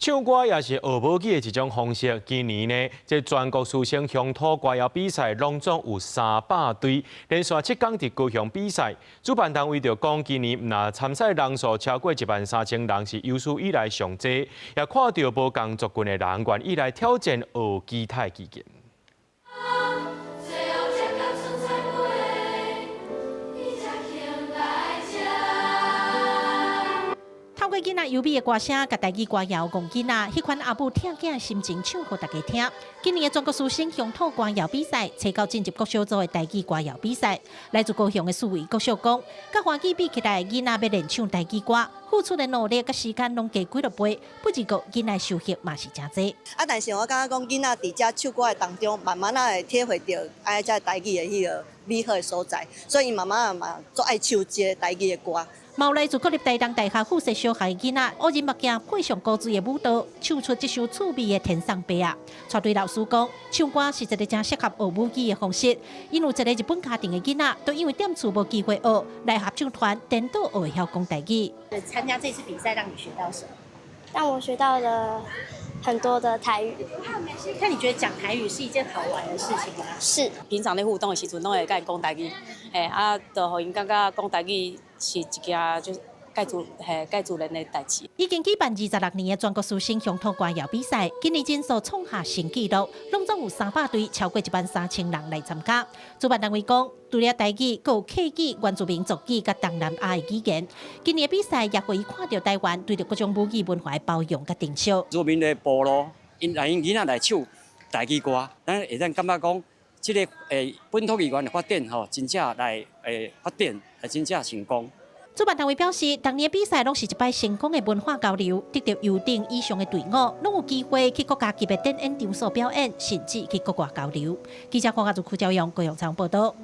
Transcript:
唱歌也是學母語的一種方式。今年呢，這全國師生鄉土歌謠比賽，攏總有300隊，連續7天佇高雄比賽。主辦單位就講，今年毋但參賽人數超過1萬3千人，是有史以來上濟，也看著無仝族群的人願意來挑戰學其他語言。最後才甲賰菜尾，你才肯來食。透過囡仔優美的歌聲，佮台語歌謠戇囡仔，彼款阿母疼囝的心情唱予大家聽。今年的全國師生鄉土歌謠比賽，初九進入國小組的台語歌謠比賽。來自高雄的四維國小講，佮華語比起來，囡仔欲練唱台語歌，付出的努力佮時間攏加幾落倍，不只過囡仔收穫嘛是誠濟。啊，但是我感覺講囡仔佇遮唱歌的當中，慢慢仔會體會著愛這台語的彼個美好的所在，所以𪜶慢慢仔嘛足愛唱這個台語的歌。嘛有來自國立台東大學附設小學的囡仔，烏人目鏡配上古錐的舞蹈，唱出這首趣味的天送白仔。帶隊老師講，唱歌是一個誠適合學母語的方式。𪜶有一個日本家庭的囡仔，都因為踮厝無機會學，來合唱團顛倒學會曉講台語。參加這次比賽，讓你學到什麼？讓我學到了很多的台語。那你覺得講台語是一件好玩的事情嗎？是。平常咧互動的時陣，攏會佮𪜶講台語，嘿，啊，就予𪜶感覺講台語是一件就是蓋自嘿蓋自然的代誌。已經舉辦26年的全國師生鄉土歌謠比賽，今年人數創下新紀錄，攏總有300隊，超過1萬3千人來參加。主辦單位講，除了台語，閣有客語、原住民族語佮東南亞的語言。今年的比賽也予伊看著台灣對著各種母語文化的包容佮珍惜。原住民的部落，𪜶來𪜶囡仔來唱台語歌，咱會當感覺講，這個本土語言的發展吼，真正來發展，來真正成功。主辦單位表示，逐年比賽攏是一擺成功的文化交流，得著優等以上的隊伍，攏有機會去國家級的展演場所表演，甚至去國外交流。記者黃家族、柯教勇、高雄採訪報導。